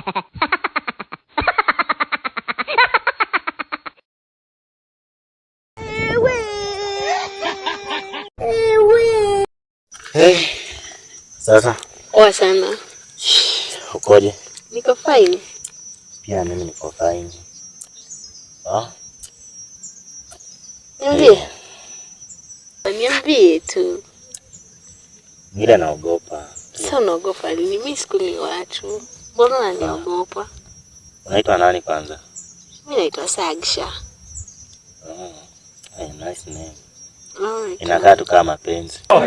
Hey. Sasa Poa sana. Ukoje? Niko fine. Pia mimi niko fine. Ah? Niambie. Niambie tu. Ngine naogopa. Sasa unaogopa nini? Mimi sikuli watu. Mbona unaniogopa? Unaitwa nani kwanza? Mimi naitwa Sagsha. Oh, hey, nice name. Oh, Inakaa tu kama mapenzi. Na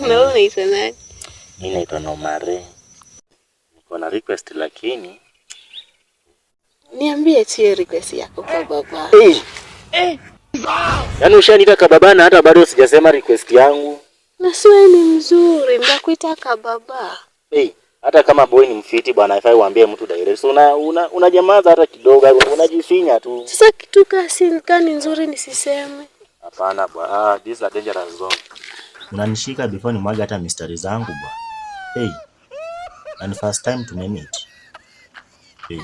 wewe unaitwa nani? Mimi naitwa Nomare. Niko na request lakini Niambie tu hiyo request yako kwa baba. Hey. Hey. Yaani ushaniita kababa na hata bado sijasema request yangu. Na si wewe ni mzuri, ndakuita kababa. Hey, hata kama boy ni mfiti bwana, haifai uambie mtu direct. So unajamaza hata kidogo, unajifinya tu. Sasa kitu kasi kani nzuri nisiseme. Hapana bwana, this is a dangerous zone. Unanishika before nimwage hata mistari zangu bwana. Hey. And first time tumemeet. Hey.